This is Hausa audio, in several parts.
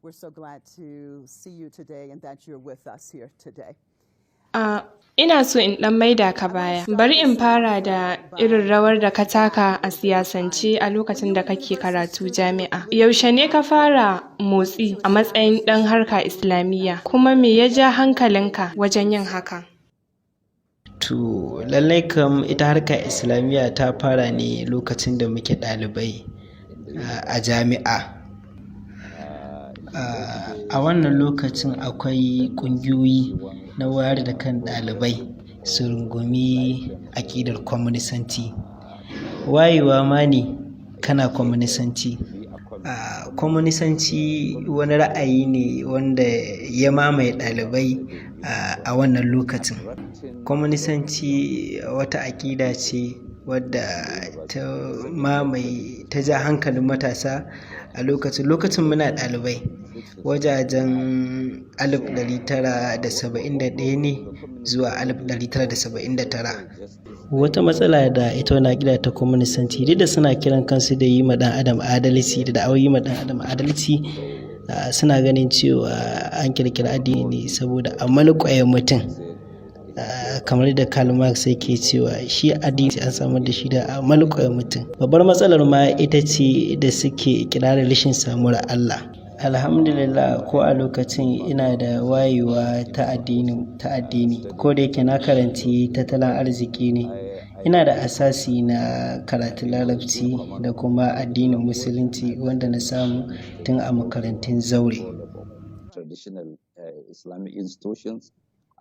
We're so glad to see you today and that you're with us here today. Ina so in ɗan maida ka baya. Bari in fara da irin rawar da ka taka a siyasance a lokacin da kake karatu jami'a. Yaushe ne ka fara motsi a matsayin ɗan harka Islamiyya, kuma me ya ja hankalinka wajen yin hakan? To, lallai kam ita harkar Islamiyya ta fara ne lokacin da muke ɗalibai a jami'a. A wannan lokacin akwai ƙungiyoyi na wayar da kan ɗalibai su rungumi aƙidar kwaminisanci. Wayewa ma ne kana kwaminisanci. Kwaminisanci wani ra'ayi ne wanda ya mamaye ɗalibai a wannan lokacin. Kwaminisanci wata aƙida ce wadda ta mamaye, ta ja hankalin matasa a lokacin. Lokacin muna ɗalibai, wajajen 1971 ne zuwa 1979. Wata matsala da ita wannan aƙida ta kwaminisanci, duk da suna kiran kansu da yi ma ɗan adam adalci, da da'awar yi ma ɗan adam adalci, suna ganin cewa an ƙirƙiri addini ne saboda a malƙwaye mutum. Kamar da Karl Marx yake cewa shi addini an samar da shi da a malƙwaye mutum. Babbar matsalar ma ita ce da suke iƙirarin rashin samuwar Allah. Alhamdulillah, ko a lokacin ina da wayewa ta addini. Ko da yake na karanci tattalin arziki ne. Ina da asasi na karatun Larabci da kuma addinin Musulunci wanda na samu tun a makarantun zaure. Traditional Islamic institutions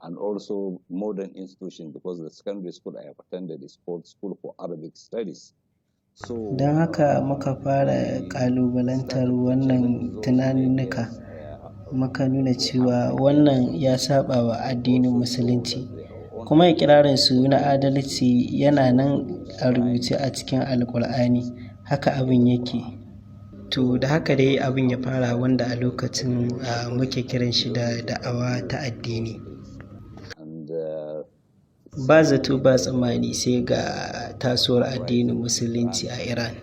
and also modern institutions, because the secondary school I have attended is called School for Arabic Studies. So Don haka muka fara ƙalubalantar wannan tunaninnika. Muka nuna cewa wannan ya saɓa wa addinin Musulunci. Kuma iƙirarinsu na adalci yana nan a rubuce a cikin Alqur'ani. Haka abin yake. To, da haka dai abin ya fara, wanda a lokacin muke kiran shi da da'awa ta addini. And Ba zato ba tsammani sai ga tasowar addinin Musulunci a Iran.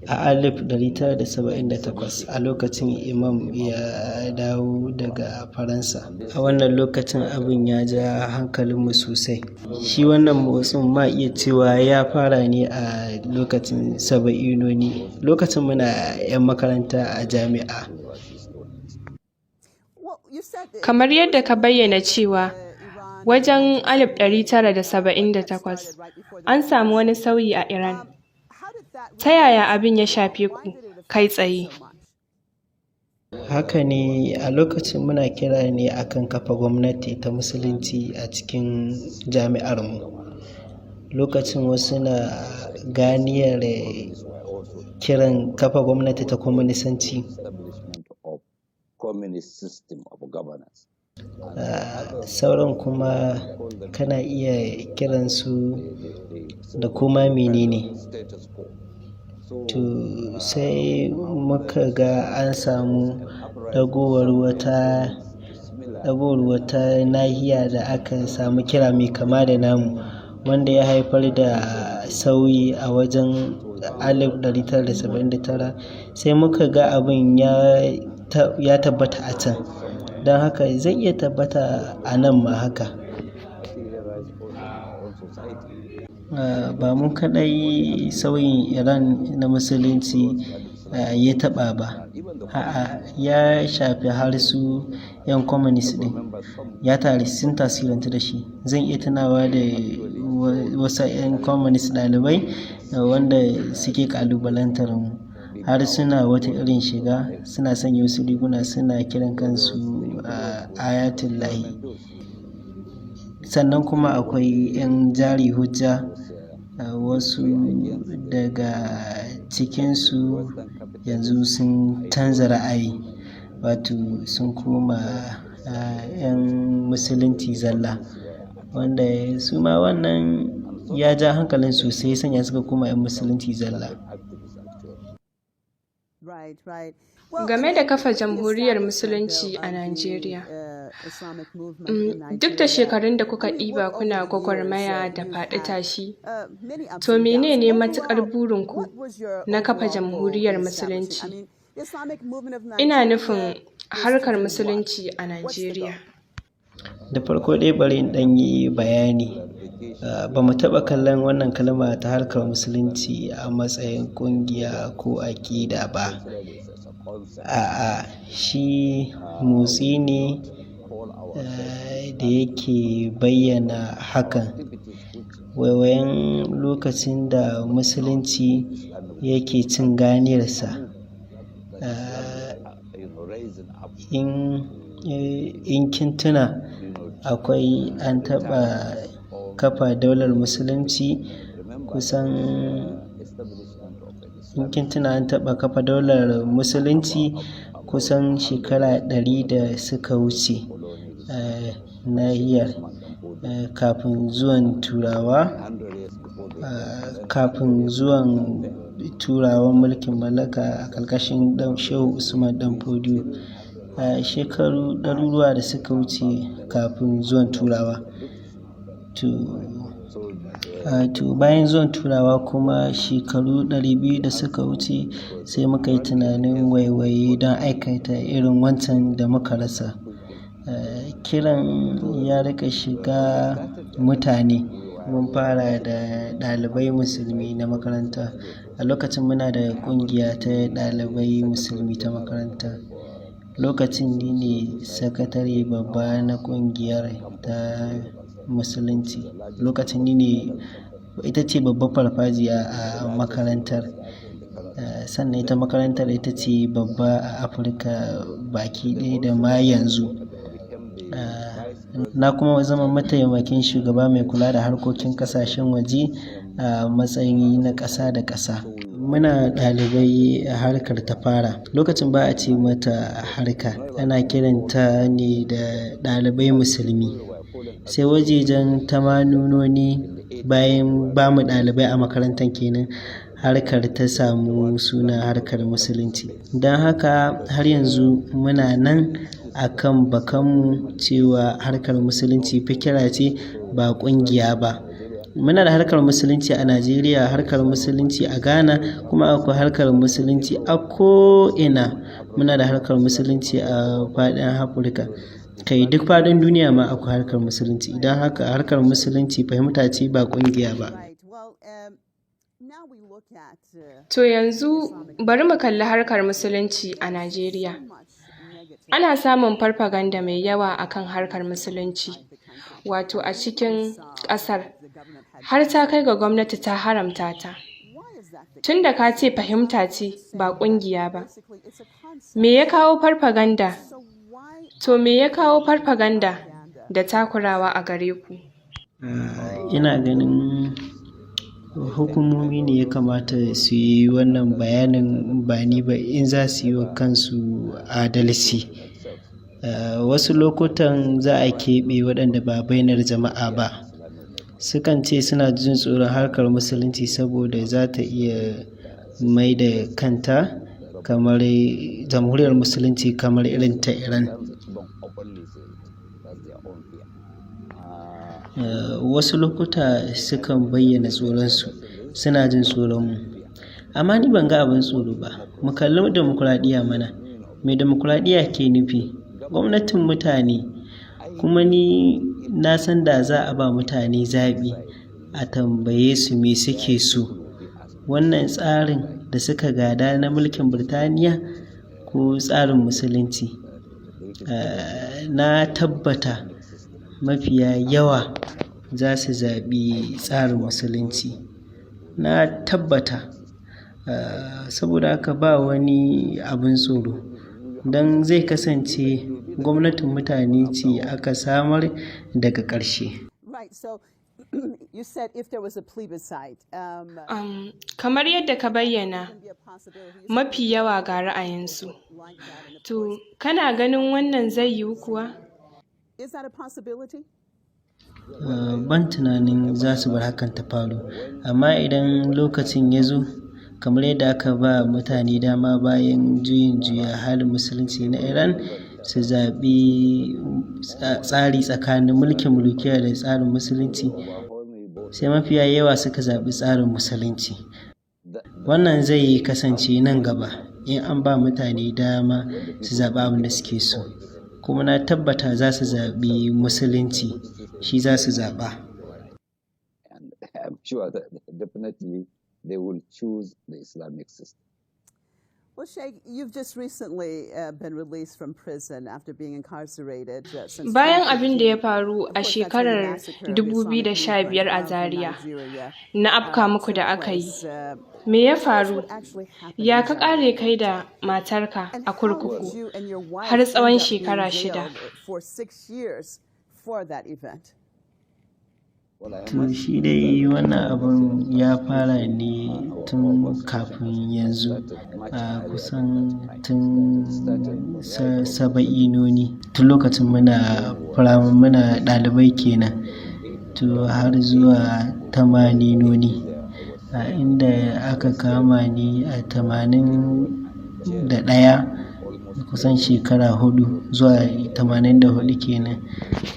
A 1978, a lokacin Imam ya dawo daga Faransa. A wannan lokacin abin ya ja hankalinmu sosai. Shi wannan motsin ma iya cewa ya fara ne a lokacin saba'inoni, lokacin muna 'yan makaranta a jami'a. Kamar yadda ka bayyana cewa wajen 1978 an samu wani sauyi a Iran. Ta yaya abin ya shafe ku kai tsaye? Haka ne, a lokacin muna kira ne akan kafa gwamnati ta Musulunci a cikin jami'armu. Lokacin wasu na ganiyar kiran kafa gwamnati ta kwaminisanci. Establishment of communist system of governance. Sauran kuma kana iya kiransu da koma menene. Status quo. To, sai muka ga an samu ɗagowar wata nahiya da aka samu kira mai kama da namu, wanda ya haifar da sauyi a wajen 1979. Sai muka ga abin ya tabbata a can. Don haka zai iya tabbata a nan ma haka. Ba mu kaɗai sauyin Iran na Musulunci ya taɓa ba. A'a, ya shafi har su 'yan communist ɗin. Ya tare sun tasirantu da shi. Zan iya tunawa da wasu 'yan communist ɗalibai wanda suke ƙalubalantar mu. Har suna wata irin shiga, suna sanya wasu riguna, suna kiran kansu Ayatullahi. Sannan kuma akwai 'yan jari hujja, wasu daga cikinsu yanzu sun canza ra'ayi, wato sun koma 'yan Musulunci zalla. Wanda su ma wannan ya ja hankalin su, sai ya sanya suka koma 'yan Musulunci zalla. Game da kafa Jamhuriyar Musulunci a Najeriya, duk da shekarun da kuka ɗiba kuna gwagwarmaya da faɗi tashi, to mene ne matuƙar burinku na kafa Jamhuriyar Musulunci? Ina nufin harkar musulunci a Najeriya. Da farko dai bari in ɗan yi bayani. Ba mu taɓa kallon wannan kalma ta harkar musulunci a matsayin ƙungiya ko aƙida ba. A'a, shi motsi ne da yake bayyana hakan. Waiwayen lokacin da musulunci yake cin ganiyarsa. In kin tuna, akwai an taɓa kafa daular musulunci kusan in kin tuna an taɓa kafa daular musulunci kusan shekara 100 da suka wuce nahiyar kafin zuwan turawa, kafin zuwan turawan mulkin mallaka a ƙarƙashin Shehu Usman Dan Fodiyo, shekaru ɗaruruwa da suka wuce kafin zuwan turawa. To bayan zuwan turawa kuma shekaru 200 da suka wuce, sai muka yi tunanin waiwaye don aikata irin wancan da muka rasa. Kiran ya rika shiga mutane. Mun fara da ɗalibai musulmi na makaranta. A lokacin muna da ƙungiya ta ɗalibai musulmi ta makaranta. Lokacin ni ne sakatare babba na ƙungiyar ta musulunci. Lokacin ni ne ita ce babbar farfajiya a makarantar. Sannan ita makarantar ita ce babba a Afirka baki ɗaya da ma yanzu. Na kuma zama mataimakin shugaba mai kula da harkokin ƙasashen waje a matsayi na ƙasa da ƙasa. Muna ɗalibai a harkar ta fara. Lokacin ba a ce mata harka, ana kiranta ne da ɗalibai musulmi. Sai wajejen tamanunoni bayan ba mu ɗalibai a makarantar kenan, harkar ta samu suna harkar musulunci. Don haka har yanzu muna nan a kan bakanmu cewa harkar musulunci fikira ce ba ƙungiya ba. Muna da harkar musulunci a Najeriya, harkar musulunci a Ghana, kuma akwai harkar musulunci a ko'ina. Muna da harkar musulunci a faɗin Afirka. Kai, duk faɗin duniya ma akwai harkar musulunci. Don haka harkar musulunci fahimta ce ba ƙungiya ba. To yanzu bari mu kalli harkar musulunci a Najeriya. Ana samun farfaganda mai yawa akan harkar musulunci, wato a cikin ƙasar, har ta kai ga gwamnati ta haramta ta. Tun da ka ce fahimta ce ba ƙungiya ba, me ya kawo farfaganda? To me ya kawo farfaganda da takurawa a gare ku? Ina ganin hukumomi ne ya kamata su yi wannan bayanin, ba ni ba, in za su yi wa kansu adalci. Wasu lokutan za a keɓe waɗanda ba bainar jama'a ba. Sukan ce suna jin tsoron harkar musulunci saboda za ta iya mai da kanta kamar jamhuriyar musulunci, kamar irin ta Iran. Wasu lokuta sukan bayyana tsoronsu, suna jin tsoronmu. Amma ni ban ga abin tsoro ba. Mu kalli dimokuraɗiyya mana. Me dimokuraɗiyya ke nufi? Gwamnatin mutane. Kuma ni na san da za a ba mutane zaɓi a tambaye su me suke so, wannan tsarin da suka gada na mulkin Birtaniya ko tsarin musulunci, na tabbata mafiya yawa za su zaɓi tsarin musulunci. Na tabbata. Saboda haka ba wani abin tsoro. Don zai kasance gwamnatin mutane ce aka samar daga ƙarshe. You said if there was a plebiscite. Kamar yadda ka bayyana, mafi yawa ga ra'ayinsu. To, kana ganin wannan zai yiwu kuwa? Is that a possibility? Ban tunanin za su bar hakan ta faru. Amma idan lokacin ya zo, kamar yadda aka ba mutane dama bayan juyin juya halin musulunci na Iran su zaɓi tsari tsakanin mulkin mulukiya da tsarin musulunci, sai mafiya yawa suka zaɓi tsarin musulunci. Wannan zai kasance nan gaba In an ba mutane dama su zaɓi abin da suke so, kuma na tabbata za su zaɓi Musulunci, shi za su zaɓa. And I'm sure that definitely they will choose the Islamic system. Well, Sheikh, you've just recently been released from prison after being incarcerated since Bayan abin da ya 2015. faru Of a course, that's when the shekarar massacre of the Islamic movement 2015 a of Zaria, Nigeria na afka muku took da aka yi. place. Me ya Tell us faru? what actually happened Ya in ka Zaria. ƙare kai da matarka And a how did kurkuku you and your har wife end tsawon up being shekara 6? jailed for 6 years for that event? Well, I To, must shi say dai that wannan abun ya fara ne our tun opposition kafin yanzu, started much a earlier than kusan that time. tun It started on the High saba'inoni, tun lokacin muna muna ɗalibai kenan, to har zuwa tamaninoni, a inda aka kama ni a 81, kusan shekara 4 zuwa 84 kenan.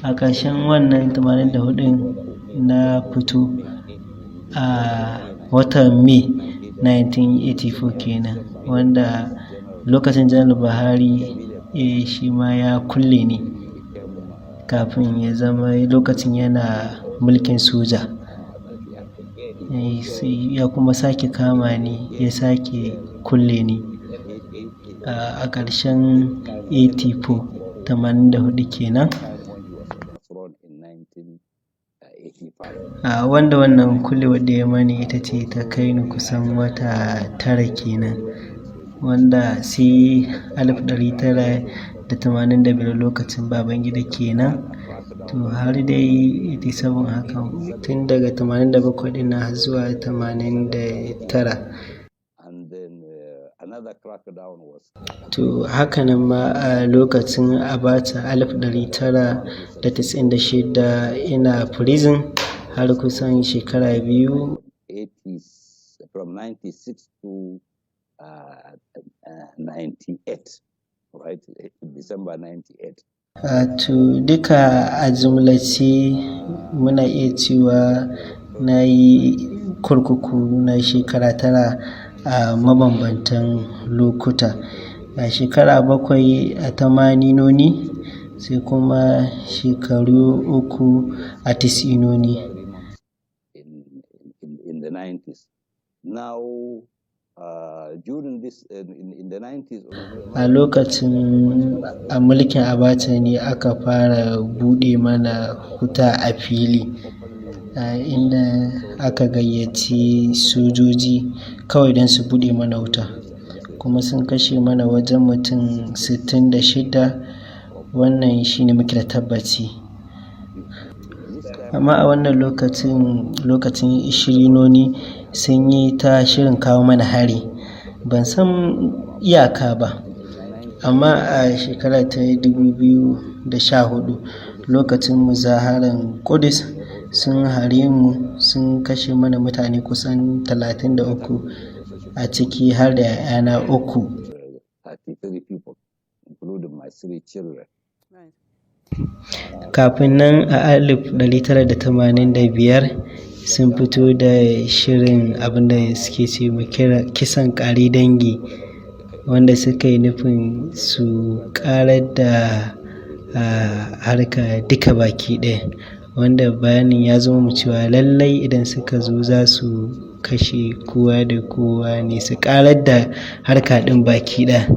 A ƙarshen wannan 84ɗin na fito a watan May 1984 kenan, wanda lokacin Janar Buhari shi ma ya kulle ni kafin ya zama lokacin yana mulkin soja. Sai ya kuma sake kama ni, ya sake kulle ni a ƙarshen 84, 84 kenan. Overthrown in 1985. A wanda wannan kullewar da ya mani ita ce ta kai ni kusan wata 9 kenan, wanda sai 1985 lokacin Babangida kenan. To, har dai 87 haka, tun daga 87 ɗin nan har zuwa 89. And then another crackdown was To, hakanan ma a lokacin Abacha 1996 ina prison har kusan shekara 2. 80, from 96 to 98, right? December 98. To, duka a jumlace muna iya cewa na yi kurkuku na shekara 9 a mabambantan lokuta. A shekara 7 a tamaninoni, sai kuma shekaru 3 a tis'inoni. In the 90s. Now, during this, in the 90s, A lokacin a mulkin Abacha ne aka fara buɗe mana wuta a fili, a inda aka gayyaci sojoji kawai don su buɗe mana wuta. Kuma sun kashe mana wajen mutum 66. Wannan shine muke da tabbaci. Amma a wannan lokacin, lokacin ishirinoni, sun yi ta shirin kawo mana hari. Ban san iyaka ba. Amma a shekara ta 2014, lokacin muzaharan Ƙudus, sun hare mu, sun kashe mana mutane kusan 33, a ciki har da 'ya'yana uku. 33 people, including my three children. Kafin nan a 1985 sun fito da shirin abin da suke ce ma kisan ƙare dangi, wanda suka yi nufin su ƙarar da harka duka baki ɗaya. Wanda bayanin ya zo mu cewa lallai idan suka zo za su kashe kowa da kowa ne, su ƙarar da harka ɗin baki ɗaya.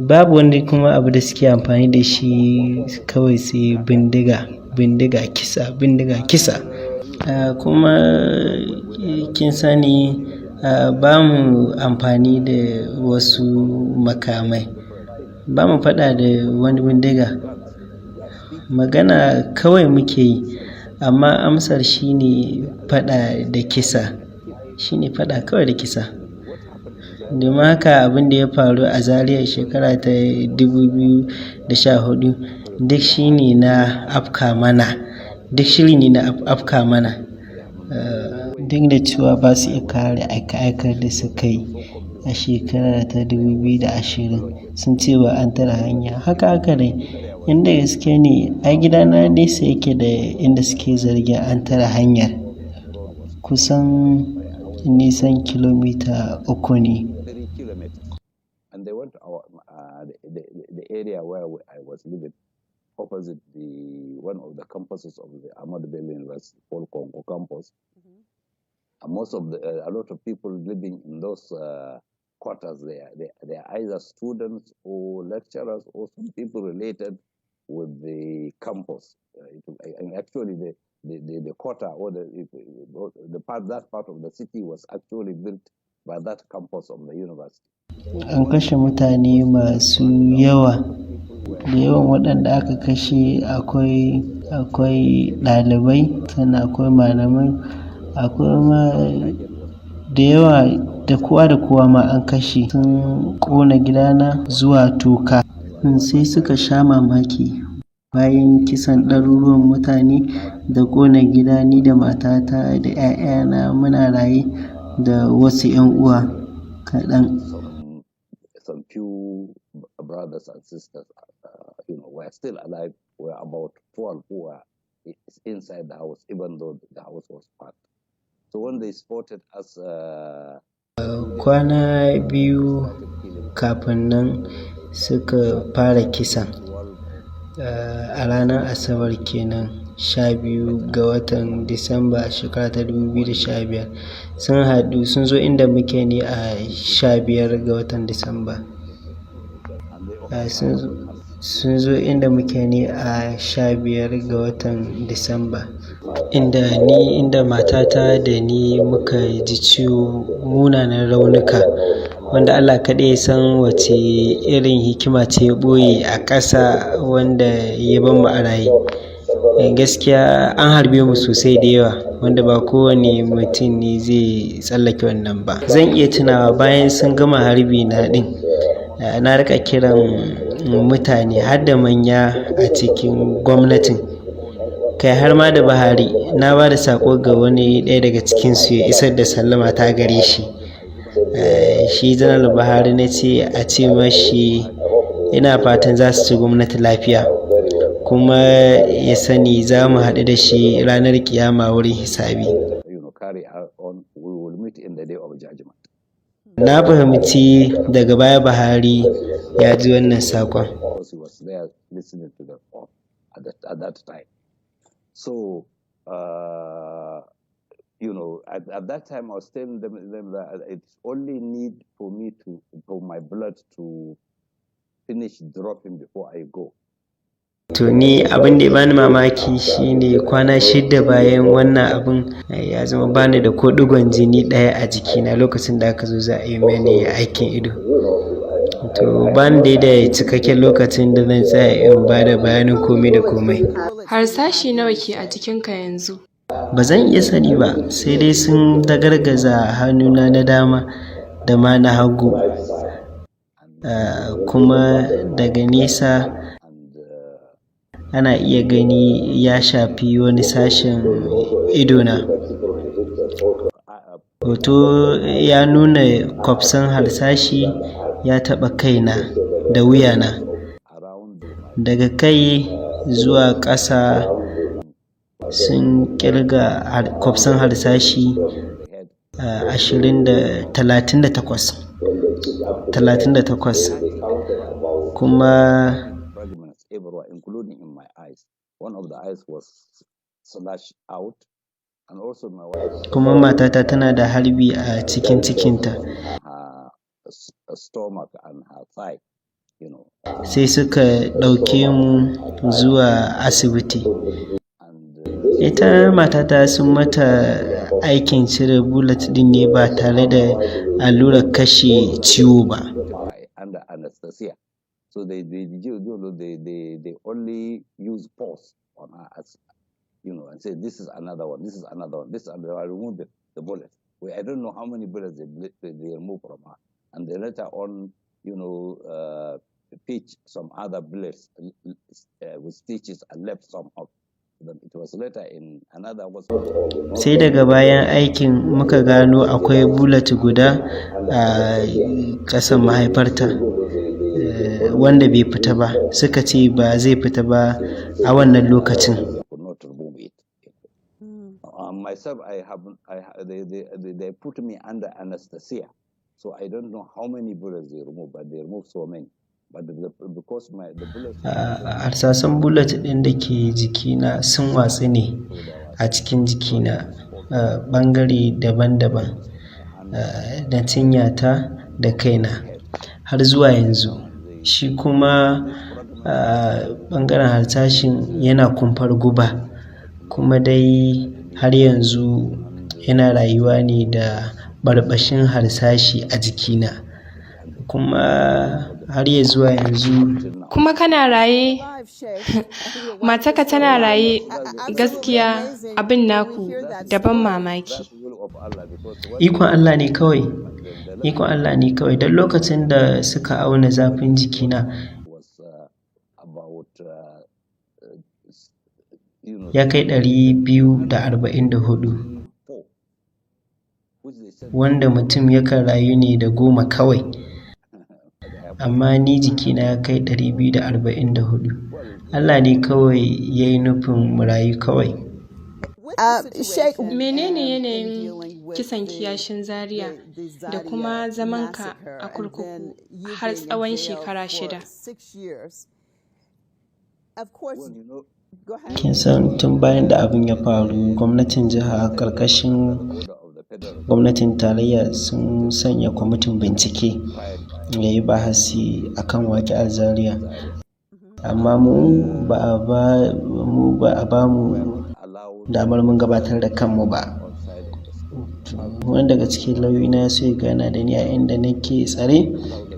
Babu wani kuma abu da suke amfani da shi, kawai sai bindiga, bindiga kisa, bindiga kisa. Kuma kin sani, ba mu amfani da wasu makamai. Ba mu faɗa da wani bindiga. Magana kawai muke yi, amma amsar shine faɗa da kisa. Shine faɗa kawai da kisa. Domin haka abin da ya faru a Zaria shekara ta 2014 duk shine na afka mana. Duk shiri ne na afka mana. Duk da cewa ba su iya kare aika-aikar da suka yi a shekara ta 2020, sun ce wa an tare hanya. Haka haka dai. Inda gaske ne, ai gidana nesa yake da inda suke zargin an tare hanyar. Kusan nisan kilomita 3 ne. went to our the area where I was living, opposite the one of the campuses of the Ahmadu Bello University, called Congo campus. And most of the a lot of people living in those quarters there, they are either students or lecturers or some people related with the campus. And actually, the quarter or the part that part of the city was actually built by that campus of the university. An kashe mutane masu yawa. Da yawan waɗanda aka kashe akwai ɗalibai, sannan akwai malamai, akwai ma da yawa, da kowa da kowa ma an kashe. Sun ƙona gidana zuwa toka. Sai suka sha mamaki bayan kisan ɗaruruwan mutane da ƙona gida, ni da matata da 'ya'yana muna raye da wasu 'yan uwa kaɗan. Some few brothers and sisters were still alive. Were about 12 who were inside the house, even though the house was packed. So when they spotted us, Kwana 2 kafin nan suka fara kisan. A ranar Asabar kenan, 12 ga watan Disamba, shekara ta 2015. Sun haɗu sun zo inda muke ne a 15 ga watan Disamba. Sun zo inda muke ne a 15 ga watan Disamba, inda ni, inda matata da ni muka ji ciwo, munanan raunuka, wanda Allah kaɗai ya san wace irin hikima ce ya ɓoye a ƙasa wanda ya bar mu a raye. Gaskiya an harbe mu sosai da yawa, wanda ba kowane mutum ne zai tsallake wannan ba. Zan iya tunawa bayan sun gama harbi na ɗin, na rika kiran mutane, har da manya a cikin gwamnatin, kai har ma da Buhari. Na ba da saƙo ga wani ɗaya daga cikinsu ya isar da sallama ta gare shi, shi Janar Buhari. Na ce a ce mashi ina fatan za su ci gwamnati lafiya, kuma ya sani za mu haɗu da shi ranar kiyama wurin hisabi. Carry on, we will meet in the day of judgment. Na fahimci daga baya Buhari ya ji wannan saƙon. Because he was there listening to the call at that time. So, at that time I was telling them that it's only need for me to, for my blood to finish dropping before I go. To, ni abin da ya bani mamaki shine kwana 6 bayan wannan abin, ya zama bani da ko ɗigon jini ɗaya a jikina lokacin da aka zo za a yi mani aikin ido. To, bani dai da cikakken lokacin da zan tsaya in ba da bayanin komai da komai. Harsashi nawa ke a jikinka yanzu? Ba zan iya sani ba, sai dai sun dagargaza hannuna na dama da ma na hagu. Kuma daga nesa ana iya gani ya shafi wani sashen idona. Hoto ya nuna kwafsan harsashi ya taɓa kaina da wuyana. Daga kai zuwa ƙasa sun ƙirga kwafsan harsashi ashirin da 38, 38 kuma. Fragments everywhere, including in my eyes. One of the eyes was slashed out, and also my wife. Kuma matata tana da harbi a cikin cikinta. Her stomach and her thigh. Sai suka ɗauke mu zuwa asibiti. And Ita matata sun mata aikin cire bullet ɗin ne ba tare da allurar kashe ciwo ba. Under anesthesia. So they only use force on her as and say, "This is another one, this is another one, this is another one." Remove the bullet. I don't know how many bullets they removed from her. And they later on, pitch some other bullets with stitches and left some of them. It was later in another hospital. Sai daga bayan aikin muka gano akwai bullet guda a ƙasan mahaifarta wanda bai fita ba. Suka ce ba zai fita ba a wannan lokacin. Could not remove it. Myself, I have, I, they put me under anesthesia. So I don't know how many bullets they removed, but they removed so many. But because the bullets Harsasan bullet ɗin da ke jikina sun watsu ne a cikin jikina ɓangare daban-daban da cinyata da kaina har zuwa yanzu. Shi kuma ɓangaren harsashin yana kumfar guba, kuma dai har yanzu yana rayuwa ne da ɓarɓashin harsashi a jikina, kuma har ya zuwa yanzu. Kuma kana raye, matarka tana raye, gaskiya abin naku da ban mamaki. Ikon Allah ne kawai, ikon Allah ne kawai. Don lokacin da suka auna zafin jikina was about ya kai 244, four, which they said wanda mutum yakan rayu ne da 10 kawai, amma ni jikina ya kai 244. Allah ne kawai ya yi nufin mu rayu kawai. Sheikh, Menene yanayin kisan kiyashin Zaria da kuma zamanka a kurkuku har tsawon shekara 6? Of course, well, go ahead. Kin san tun bayan da abin ya faru, gwamnatin jiha karkashin order of the federal gwamnatin tarayya sun sanya kwamitin bincike ya yi bahasi akan waƙi'ar Zaria, amma mu ba a ba mu allowed damar mun gabatar da kanmu ba. outside of the state. Wani daga cikin lauyoyina ya so ya gana da ni a inda nake tsare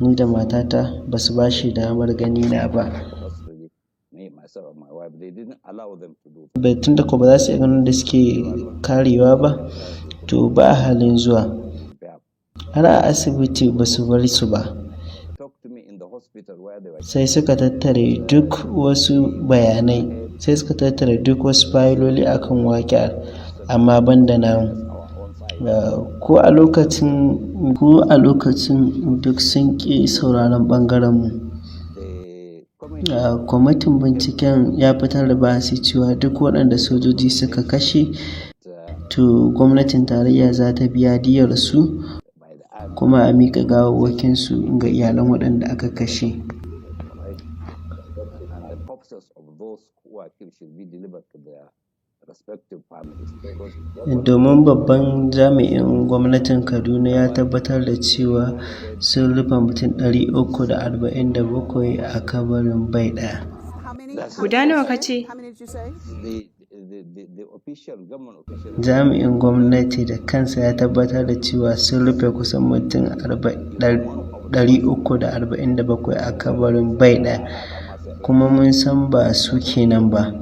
ni da matata, ba su ba shi damar ganina ba. Custody, me, myself, and my wife, they didn't allow them to do. Tun da ko ba za su iya ganin da suke karewa ba, to ba halin zuwa. Yeah. Har a asibiti ba su bar su ba. Talk to me in the hospital where they were. Sai suka tattare duk wasu bayanai, sai suka tattare duk wasu fayiloli akan waƙi'ar, amma ban da namu. Our own side. Ko a lokacin duk sun ƙi sauraron ɓangarenmu. The committee Kwamitin binciken ya fitar da bahasi cewa duk waɗanda sojoji suka kashe, to gwamnatin tarayya za ta biya diyyar su by the army, kuma a miƙa gawawwakinsu ga iyalan waɗanda aka kashe. right? And the corpses of those who are killed should be delivered to their respective families. Because Domin babban jami'in gwamnatin Kaduna ya tabbatar da cewa sun rufe mutum 347 a kabarin bai ɗaya. How many? Guda nawa ka ce? How many did you say? The official government official Jami'in gwamnati da kansa ya tabbatar da cewa sun rufe kusan mutum 347 a kabarin bai ɗaya, kuma mun san ba su kenan ba.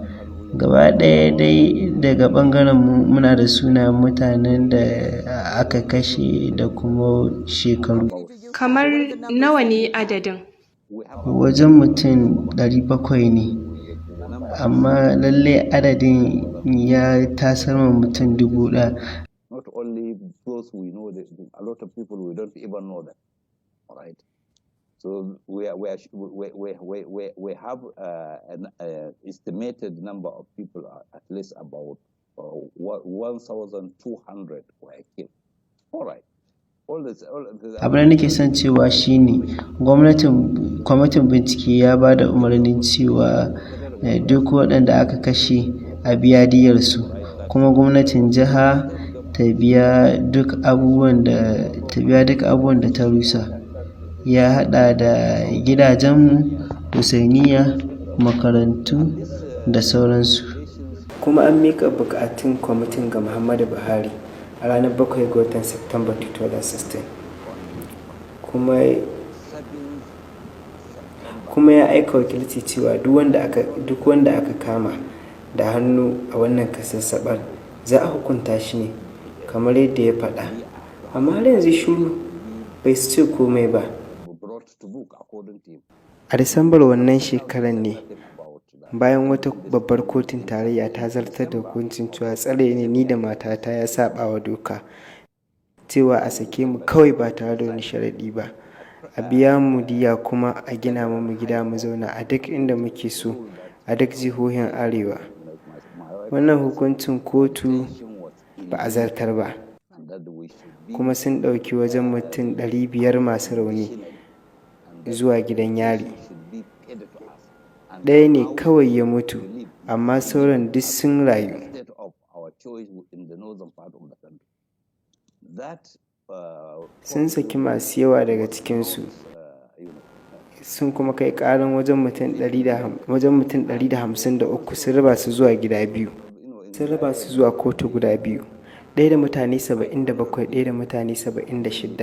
Gaba ɗaya dai daga ɓangaren mu muna da sunayen mutanen da aka kashe da kuma shekaru. Kamar nawa ne adadin? We have Wajen mutum 700 ne, amma lallai adadin ya tasar ma mutum 1000. Not only those we know, a lot of people we don't even know them. All right. So we are, we are, we have an estimated number of people, at least about 1,200 were killed. All right. All this, all this, Abin da nake son cewa shine gwamnatin kwamitin bincike ya ba da umarnin cewa duk waɗanda aka kashe a biya diyyarsu, kuma gwamnatin jiha ta biya duk abubuwan da ta rusa, ya haɗa da gidajenmu, husainiya, makarantu da sauransu. Kuma an miƙa buƙatun kwamitin ga Muhammadu Buhari a ranar 7 ga watan Satumba 2016, kuma ya aika wakilci cewa duk wanda aka kama da hannu a wannan kasassaɓar za a hukunta shi ne kamar yadda ya faɗa, amma har yanzu shiru, bai su ce komai ba. Brought to book according to him. A Disambar wannan shekarar ne, About that. bayan wata babbar kotun tarayya ta zartar da hukuncin cewa tsare ni da matata ya saɓa wa doka, cewa a sake mu kawai ba tare da wani sharaɗi ba, a biya mu diyya, kuma a gina mu gida mu zauna a duk inda muke so a duk jihohin Arewa. Wannan hukuncin kotu ba a zartar ba. And that we should Kuma sun ɗauki wajen mutum 500 masu rauni zuwa gidan yari. Ɗaya ne kawai ya mutu, amma sauran duk sun rayu. State of our choice in the northern part of the country. That Sun saki masu yawa daga cikinsu, sun kuma kai ƙaran wajen mutum 153, sun raba su zuwa gida biyu. Sun raba su zuwa kotu guda biyu, ɗaya da mutane 77, ɗaya da mutane 76.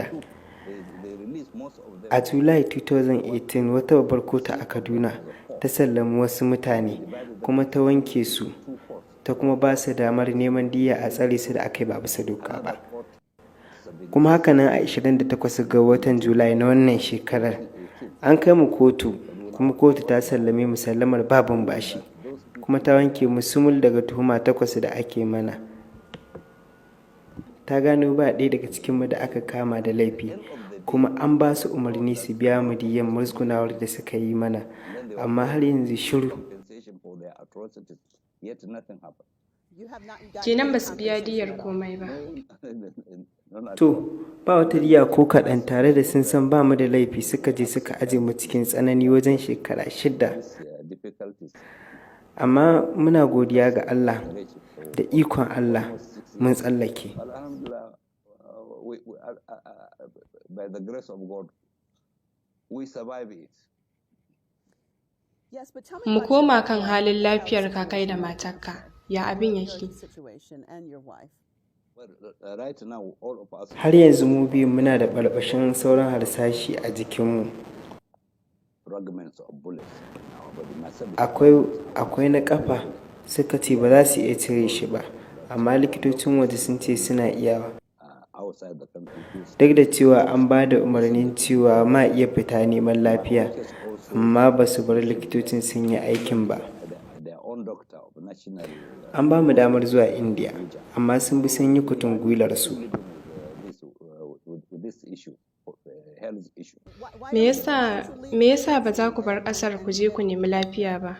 They released most of them. A Julai 2018, wata babbar kotu a Kaduna ta sallami wasu mutane kuma ta wanke su, ta kuma ba su damar neman diyya a tsare su da aka yi ba bisa doka ba. Kuma hakanan a 28 ga watan Julai na wannan shekarar, an kai mu kotu kuma kotu ta sallame mu sallamar babin bashi, kuma ta wanke mu sumul daga tuhuma takwas da ake mana. Ta gano ba ɗaya daga cikinmu da aka kama da laifi, kuma an ba su umarni su biya mu diyyan musgunawar da suka yi mana, amma har yanzu shiru. Compensation for their atrocities, yet nothing happened. You have not gotten Kenan any ba su biya compensation diyyar at all. komai ba. None at To, ba wata diyya ko kaɗan, tare da sun san ba mu da laifi suka je suka aje mu cikin tsanani wajen shekara 6. These difficulties Amma muna godiya ga Allah, da ikon Allah mun tsallake. Alhamdulillah, by the grace of God, we survive it. Yes, but tell me Mu about koma your kan halin health lafiyar ka kai da situation. matarka. Ya abin Your yake? situation and your wife. Well, right now, all of us Har yanzu mu biyu muna da ɓarɓashin sauran harsashi a jikinmu. Fragments of bullets in our body. Myself, Akwai na ƙafa, suka ce ba za su iya cire shi ba, amma likitocin waje sun ce suna iyawa. Outside the country, who Duk da cewa an ba da umarnin cewa ma iya fita neman lafiya, amma ba su bar likitocin sun yi aikin ba. Their own doctor of national An ba mu damar zuwa Indiya, amma sun bi sun yi kutun gwilarsu. Living with this issue, health issue. Why Me don't you yasa want to leave me yasa ba za ku bar ƙasar ku je ku nemi lafiya ba?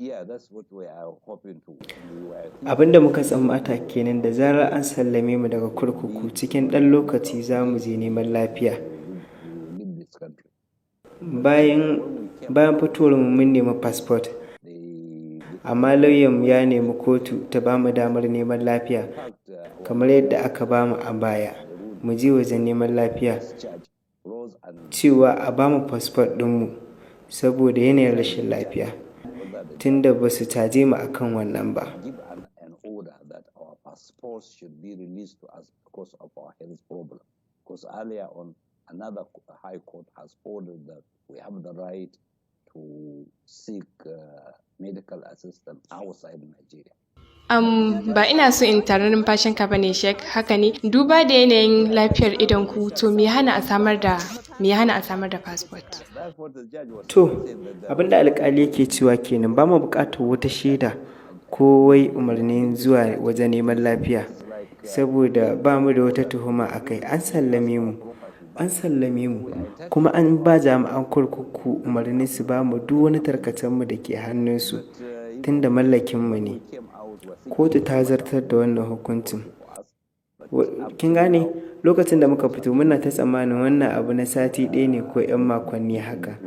Yeah, that's what we are hoping to. We were thinking Abin da muka tsammata kenan, da zarar an sallame mu daga kurkuku, cikin ɗan lokaci za mu je neman lafiya. We will leave this country. Bayan fitowar mu mun nemi fasfot, amma lauyanmu ya nemi kotu ta ba mu damar neman lafiya Fact, kamar yadda aka ba mu a baya, mu je wajen neman lafiya, charge rose and cewa a ba mu fasfot ɗinmu saboda yanayin rashin lafiya, tunda ba su caje mu akan wannan ba. Give an order that our passports should be released to us because of our health problem. Because earlier on, another high court has ordered that we have the right to seek medical assistance outside Nigeria. Ba ina so in tari numfashinka ba ne, Sheikh, haka ne. Duba da yanayin lafiyar idon ku, to me ya hana a samar da passport? That's what the judge was To, saying, that the abinda alkali yake cewa kenan, ba mu buƙatar wata shaida ko wai umarnin zuwa wajen neman lafiya, saboda ba mu da wata tuhuma a kai. An sallame mu, an sallame mu, kuma an ba jami'an kurkuku umarni su ba mu duk wani tarkacenmu da ke hannunsu, tunda mallakinmu ne. Came out was Kotu ta zartar da wannan hukuncin. Kin gane, lokacin da muka fito muna ta tsammanin wannan abu na sati ɗaya ne ko 'yan makonni haka,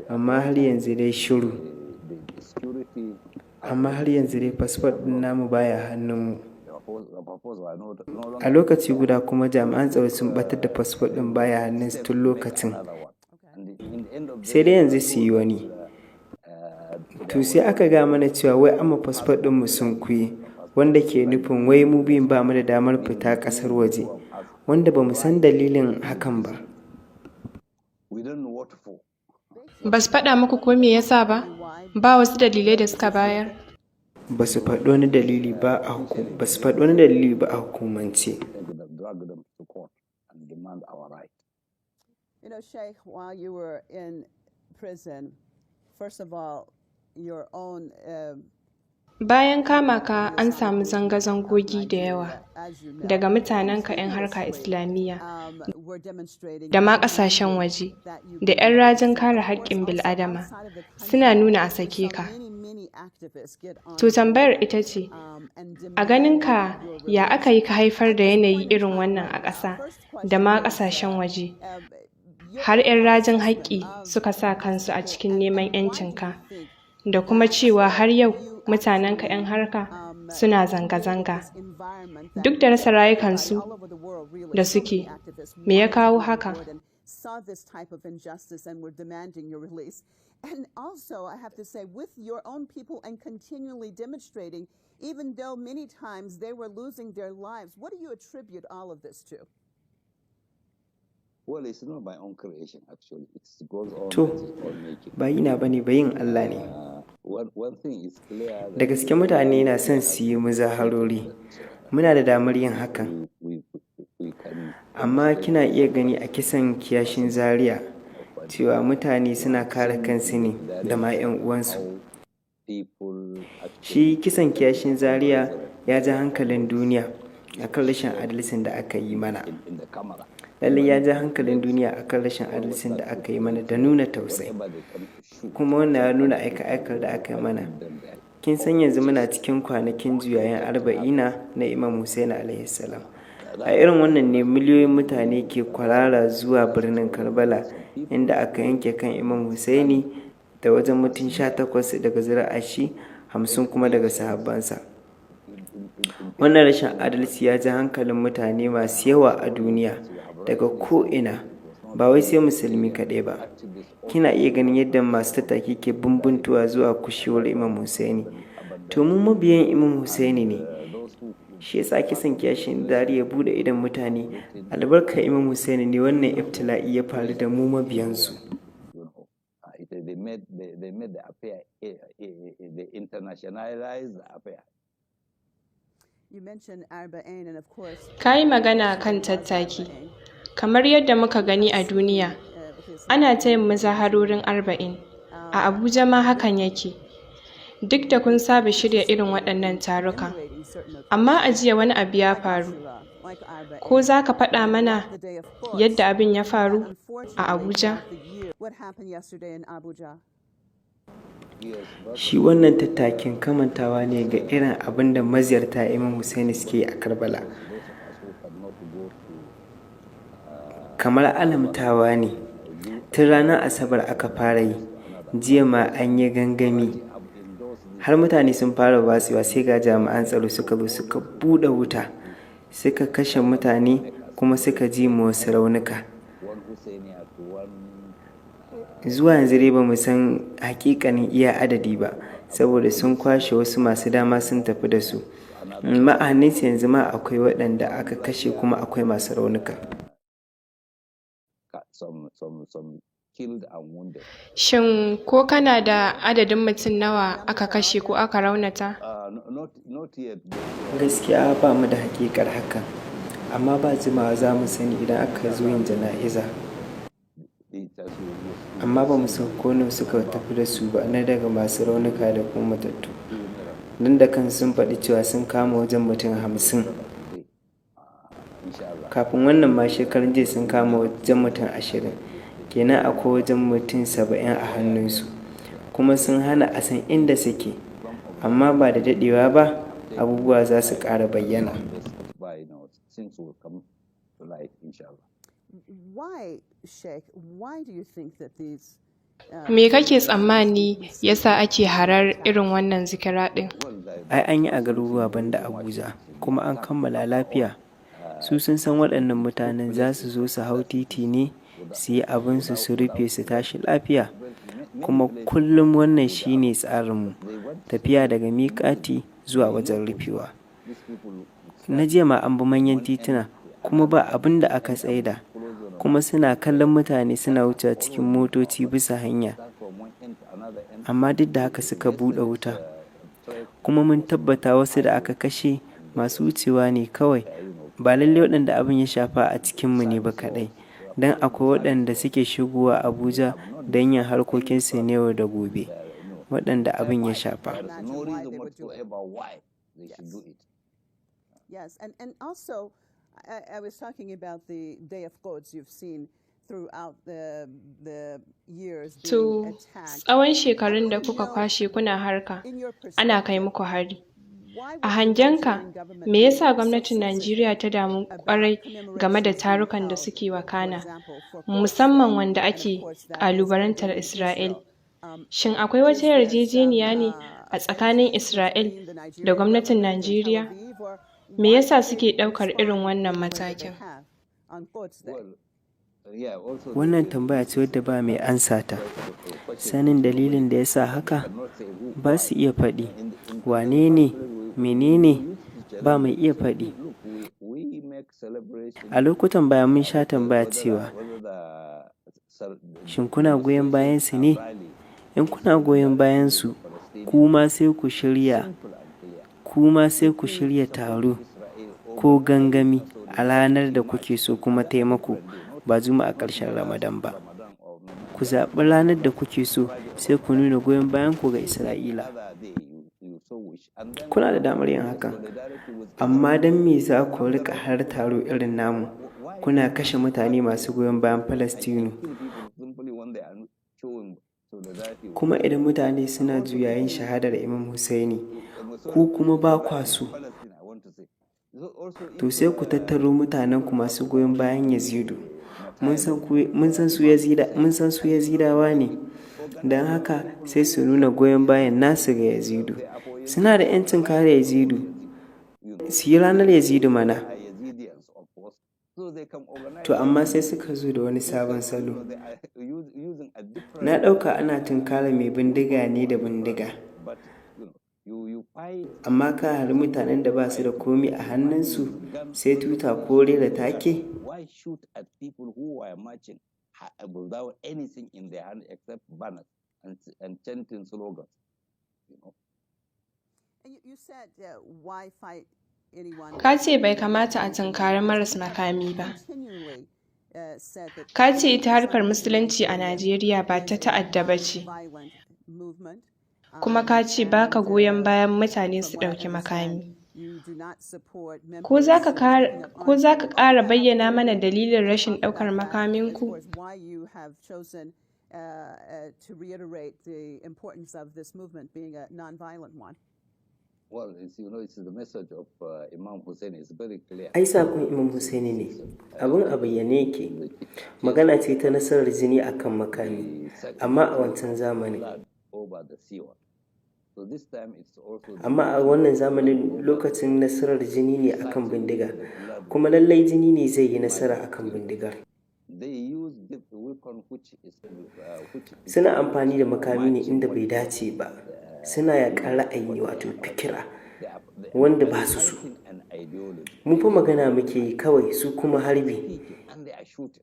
amma har yanzu dai shiru. The security Amma har yanzu dai fasfot ɗin namu baya hannunmu. The purpose were no longer A lokaci guda kuma jami'an tsaro sun ɓatar da fasfot ɗin, baya hannunsu tun lokacin. Another one. And in the end of the Sai dai yanzu su yi wani. To, sai aka gaya mana cewa wai amma fasfot ɗinmu sun kuyi, wanda ke nufin wai mu biyun ba mu da damar fita ƙasar waje, wanda ba mu san dalilin hakan ba. We don't know what for. Ba su faɗa muku ko me yasa ba? Ba wasu dalilai da suka bayar? Ba su faɗi wani dalili ba a hukumance. Take them, drag them to court and demand our right. Sheikh, while you were in prison, first of all, your own Bayan kama ka, an samu zanga-zangogi da yawa daga mutanenka 'yan harka Islamiyya da ma ƙasashen waje da 'yan rajin kare haƙƙin bil'adama suna nuna a sake ka. To tambayar ita ce, a ganinka ya aka yi ka haifar da yanayi irin wannan a ƙasa da ma ƙasashen waje har 'yan rajin haƙƙi suka sa kansu a cikin neman 'yancinka, da kuma cewa har yau mutanenka 'yan harka suna zanga-zanga duk da rasa rayukansu da suke, me ya kawo haka? Saw this type of injustice and were demanding your release. And also, I have to say, with your own people and continually demonstrating, even though many times they were losing their lives. What do you attribute all of this to? Well, it's not my own creation, actually. It goes on To, its own making. ba yina ba ne ba, yin Allah ne. One thing is clear Da gaske mutane na son su yi muzaharori. Muna da damar yin hakan. we can Amma kina iya gani a kisan kiyashin Zaria cewa mutane suna kare kansu ne da ma 'yan uwansu. People Shi kisan kiyashin Zaria ya ja hankalin duniya akan rashin adalcin da aka yi mana. in the camera. Lallai ya ja hankalin duniya akan rashin adalcin da aka yi mana da nuna tausayi. Whatever they come to shoot Kuma wannan ya nuna aika-aikar da aka yi mana. them there. Kin san yanzu muna cikin kwanakin juyayin arba'ina na Imam Hussein alaihi salam. A irin wannan ne miliyoyin mutane ke kwarara zuwa birnin Karbala, inda aka yanke kan Imam Hussaini da wajen mutum 18 daga zuri'ar shi, 50 kuma daga sahabbansa. Wannan rashin adalci ya ja hankalin mutane masu yawa a duniya daga ko'ina, ba wai sai musulmi kaɗai ba. Kina iya ganin yadda masu tattaki ke bumbuntuwa zuwa kushewar Imam Hussaini. To, mu mabiyan Imam Hussaini ne. Shi yasa kisan kiyashin Zaria ya buɗe idon mutane. Albarkar Imam Hussaini ne wannan ibtila'i ya faru da mu mabiyansu. They made the affair, they internationalized the affair. You mentioned Arba'in, and of course, Ka yi magana kan tattaki. Kamar yadda muka gani a duniya, ana ta yin muzaharorin Arba'in, a Abuja ma hakan yake. Duk da kun saba shirya irin waɗannan tarukan. Amma a jiya wani abu ya faru. Ko za ka faɗa mana yadda abin ya faru a Abuja? What happened yesterday in Abuja? Shi wannan tattakin kamantawa ne ga irin abin da maziyarta Imam Hussaini suke yi a Karbala. Kamar alamtawa ne. Tun ranar Asabar aka fara yi, jiya ma an yi gangami. Har mutane sun fara watsewa sai ga jami'an tsaro suka zo suka buɗe wuta, suka kashe mutane kuma suka ji ma wasu raunuka. Zuwa yanzu dai ba mu san hakikanin iya adadi ba, saboda sun kwashe wasu masu dama sun tafi da su. Amma a hannunsu yanzu ma akwai waɗanda aka kashe kuma akwai masu raunuka. Some killed and wounded. Shin ko kana da adadin mutum nawa aka kashe ko aka raunata? Not yet. Gaskiya ba mu da hakikar hakan, amma ba jimawa za mu sani idan aka zo yin jana'iza. Amma ba mu san ko nawa suka tafi da su ba na daga masu raunuka da kuma matattu. Don da kansu sun faɗi cewa sun kama wajen mutum 50. Kafin wannan ma shekaran jiya sun kama wajen mutum 20. Kenan akwai wajen mutum 70 a hannunsu. Kuma sun hana a san inda suke. Amma ba da daɗewa ba abubuwa za su ƙara bayyana. By now, things will come to light, inshallah. Why, Sheikh, why do you think that these Me kake tsammani yasa ake harar irin wannan zikira ɗin? Ai an yi a garuruwa banda Abuja, kuma an kammala lafiya. Su sun san waɗannan mutanen za su zo su hau titi ne su yi abinsu su rufe su tashi lafiya. Kuma kullum wannan shi ne tsarinmu, tafiya daga miƙati zuwa wajen rufewa. Na jiya ma an bi manyan tituna kuma ba abin da aka tsaida. Kuma suna kallon mutane suna wucewa cikin motoci bisa hanya. Amma duk da haka suka buɗe wuta. Kuma mun tabbata wasu da aka kashe masu wucewa ne kawai. Ba lallai waɗanda abin ya shafa a cikinmu ne ba kaɗai. Don akwai waɗanda suke shigowa Abuja don yin harkokinsu na yau da gobe. waɗanda abin ya shafa. There is no reason whatsoever why they should do it. Yes, and also I was talking about the Day of Quds you've seen throughout the years being To, attacked. tsawon shekarun da kuka kwashe kuna harka, In your ana kai muku hari. why A would the hangenka, Nigerian government me be yasa so gwamnatin Najeriya ta damu about kwarai game da commemorations being tarukan da held, suke for wakana, example, for Quds musamman Day, wanda and of ake course that is ƙalubalantar against Isra'il? Israel? Shin akwai wata Is there some yarjejeniya ne a tsakanin agreement Isra'il between the da Nigerian gwamnatin government and Tel Najeriya? Aviv, or Me why yasa did they suke ɗaukar irin respond wannan the way that they matakin? have on Quds Day? Well, yeah, also Wannan the tambaya ce wadda ba mai ansa ta. question Sanin dalilin da ya sa haka cannot say who, ba su iya faɗi. In Wane ne, menene, we ba mai iya faɗi. look, we make celebration A lokutan baya mun sha tambaya cewa, whether the shin kuna goyon bayan su ne? In kuna goyon bayan su, kuma sai ku shirya, kuma sai ku shirya taro ko gangami a ranar da kuke so kuma taimako, ba Juma'a ƙarshen Ramadan ba. Ku zaɓi ranar da kuke so sai ku nuna goyon bayan ku ga Isra'ila. other day you so wish, and then Kuna da damar yin hakan. Amma don me za ku riƙa har taro irin namu, kuna kashe mutane masu goyon bayan Falastinu? kill people simply when they are showing solidarity with Kuma idan mutane suna juyayin shahadar Imam Hussaini, ku kuma ba kwa so, Palestine, I want to say. So also to sai ku tattaro mutanenku masu goyon bayan Yazidu. Mun san ku- mun san su Yazida, mun san su Yazidawa ne. Don haka sai su nuna goyon bayan nasu ga Yazidu. Suna da 'yancin kare Yazidu. Su yi ranar Yazidu mana. are Yazidis, of course, so they can organize. To amma sai suka zo da wani sabon salo. They are using a different, Na ɗauka ana tunkara mai bindiga ne da bindiga. but you fight Amma ka hari mutanen da ba su da komi a hannunsu sai tuta ko rera take? Why shoot at people who were marching without anything in their hand except banners and chanting slogans? You know? And you said, why fight anyone? Ka ce bai kamata a tunkari maras makami ba. Continually said that Ka ce ita harkar Musulunci a Najeriya ba ta ta'adda ba ce, violent movement. kuma ka ce ba ka goyon bayan mutane su ɗauki makami. You do not support Ko za ka members kara- ko za ka ƙara bayyana mana dalilin rashin ɗaukar makaminku? course, why you have chosen to reiterate the importance of this movement being a nonviolent one. Well, it's, you know, it's the message of Imam Hussein is very clear. Ai saƙon Imam Hussaini ne, abin a bayyane yake. Magana ce ta nasarar jini akan makami, amma a wancan zamanin. Blood over the sewer. So this time it's also the Amma a wannan zamanin lokacin nasarar jini ne akan bindiga, kuma lallai jini ne zai yi nasara akan bindigar. they use the weapon which is Suna amfani da makami ne inda bai dace ba. Suna yaƙar ra'ayi wato fikira they are wanda ba su so. fighting an ideology Mu fa magana muke yi kawai, su kuma harbi. and they are shooting.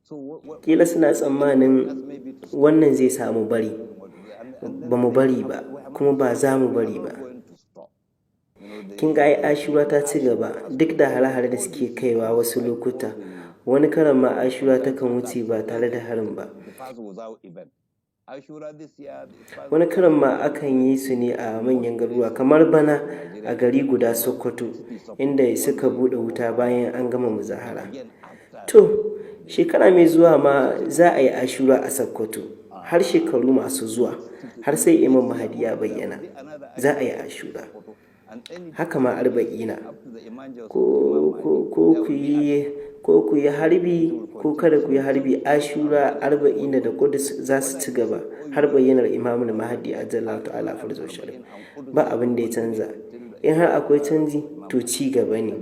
So what Kila suna tsammanin wannan zai samu bari. Ba mu bari ba, kuma ba za mu bari ba. going to stop? Kin ga ai Ashura ta ci gaba duk da hare-hare da suke kaiwa wasu lokuta. Wani karan ma Ashura takan wuce ba tare da harin ba. The pass without event. Ashura this year, the pass Wani karan ma akan yi su ne a manyan garuruwa kamar bana a gari guda Sokoto inda suka buɗe wuta bayan an gama muzahara. again after To, shekara mai zuwa ma za a yi Ashura a Sokoto har shekaru masu zuwa har sai Imam Mahdi ya bayyana. Za a yi Ashura. and any Haka ma Arba'ina. up to the Imam Ko ku yi harbi ko kada ku yi harbi, Ashura, Arba'ina da Kudus za su ci gaba har bayyanar Imamul Mahdi ajallahu ta'ala farjahu sharif. Ba abin da ya canza. In har akwai canji, to ci gaba ne.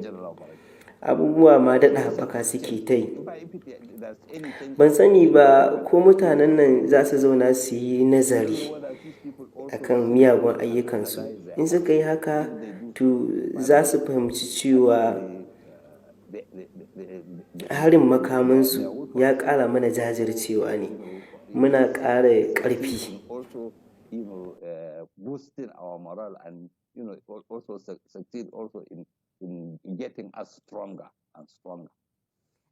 Abubuwa ma daɗa haɓaka suke ta yi. If there's any change, Ban sani ba ko mutanen nan za su zauna su yi nazari akan miyagun ayyukansu. In suka yi haka, to za su fahimci cewa harin makamansu ya ƙara mana jajircewa ne. Muna ƙara ƙarfi. Also, boosting our morale and also succeed also in getting us stronger and stronger.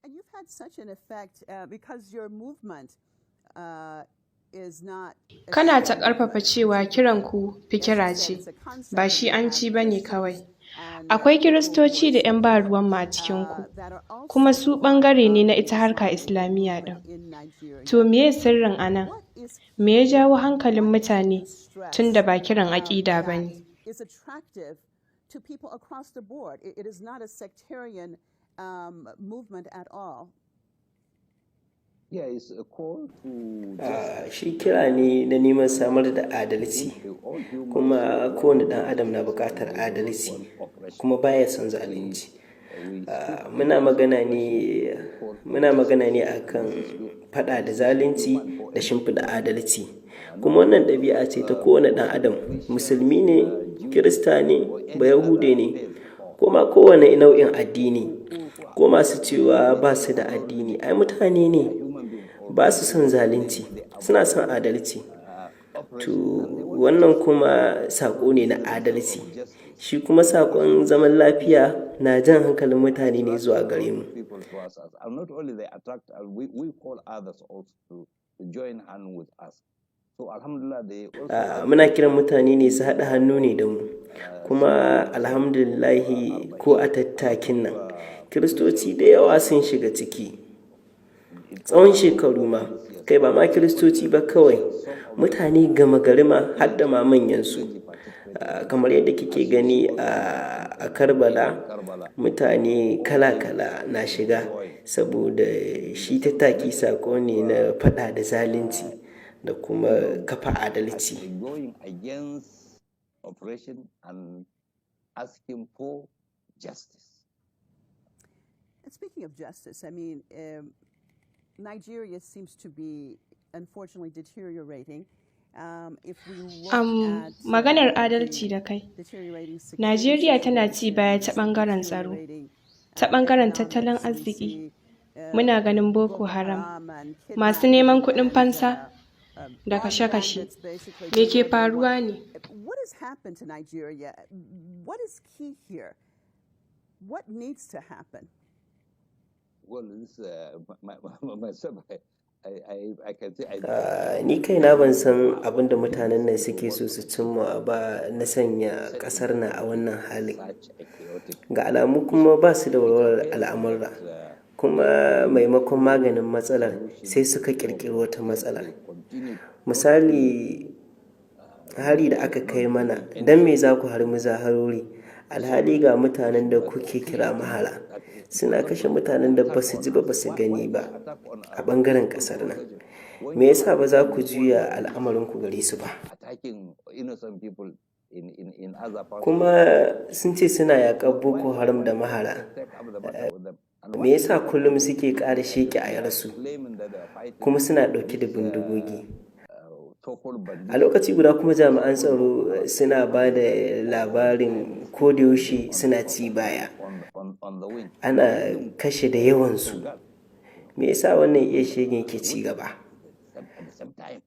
And you've had such an effect because your movement Kana ta ƙarfafa cewa kiranku fikira ce, ba Shi'anci ba ne kawai. Akwai Kiristoci da 'yan ba-ruwanmu a cikinku, kuma su ɓangare ne na ita harkar Islamiyya ɗin. To miye sirrin a nan? Me ya jawo hankalin mutane tun da ba kiran aƙida ba ne? Is attractive to people across the board. It is not a sectarian movement at all. Yeah, it's a call to Shi kira ne na neman samar da adalci, kuma kowane ɗan adam na buƙatar adalci kuma baya son zalunci. Muna magana ne akan faɗa da zalunci da shimfiɗa adalci. Kuma wannan ɗabi'a ce ta kowane ɗan adam, Musulmi ne, Kirista ne, Bayahude ne, ko ma kowane nau'in addini, ko masu cewa ba su da addini, ai mutane ne, ba su son zalunci, suna son adalci. To wannan kuma saƙo ne na adalci. Shi kuma saƙon zaman lafiya na jan hankalin mutane ne zuwa gare mu. People to us. And not only they attract, we call others also to join hand with us. So alhamdulillah, they also Muna kiran mutane ne su haɗa hannu ne da mu. Kuma alhamdulillahi, ko a tattakin nan, Kiristoci da yawa sun shiga ciki. Tsawon shekaru ma, kai, ba ma Kiristoci ba kawai, mutane gama gari ma har da ma manyansu. Kamar yadda kike gani a Karbala, mutane kala-kala na shiga saboda shi tattaki saƙo ne na faɗa da zalunci da kuma kafa adalci. Going against oppression and asking for justice. And speaking of justice, I mean, Nigeria seems to be unfortunately deteriorating. If we look at Maganar adalci da kai. Najeriya tana ci baya ta ɓangaren tsaro, ta ɓangaren tattalin arziki. Muna ganin Boko Haram, masu neman kuɗin fansa da kashe-kashe. Me ke faruwa ne? What has happened to Nigeria? What is key here? What needs to happen? Well, this, myself, I can say I, Ni kaina ban san abin da mutanen nan suke so su cimma ba na sanya ƙasar nan a wannan halin. Such a chaotic Ga alamu kuma ba su da walwalar al'amurra. Kuma maimakon maganin matsalar, sai suka ƙirƙiri wata matsalar. Continue Misali, hari da aka kai mana, don me za ku hari muzaharori? Alhali ga mutanen da kuke kira mahara suna kashe mutanen da ba su ji ba, ba su gani ba a ɓangaren ƙasar nan. Me yasa ba za ku juya al'amarinku gare su ba? Attacking innocent people in other parts. Kuma sun ce suna yaƙar Boko Haram da mahara. Take up the matter with them. And Me yasa kullum suke ƙara sheƙe ayarsu claiming that they are fighting kuma suna ɗauke da bindigogi? So-called bandits A lokaci guda kuma jami'an tsaro suna ba da labarin kodayaushe suna ci baya. on the wing. Ana kashe da yawansu. Me yasa wannan iya shegen ke ci gaba? At the same time,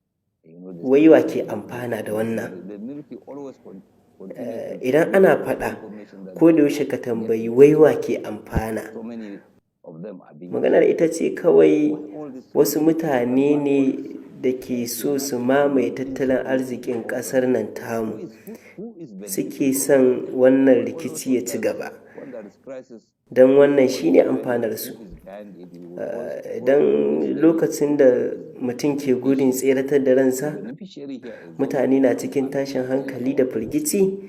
Wai wa ke amfana da wannan? the military always continue Idan ana faɗa, kodayaushe ka tambayi wai wa ke amfana. So many of them are being Maganar ita ce kawai wasu mutane ne da ke so su mamaye tattalin arzikin ƙasar nan tamu who is suke son wannan rikici ya ci gaba. When there is crisis, Don wannan shine amfanarsu. who is behind it? You will Don lokacin da mutum ke gudun tseratar da ransa, beneficiary here is mutane na cikin tashin hankali da firgici,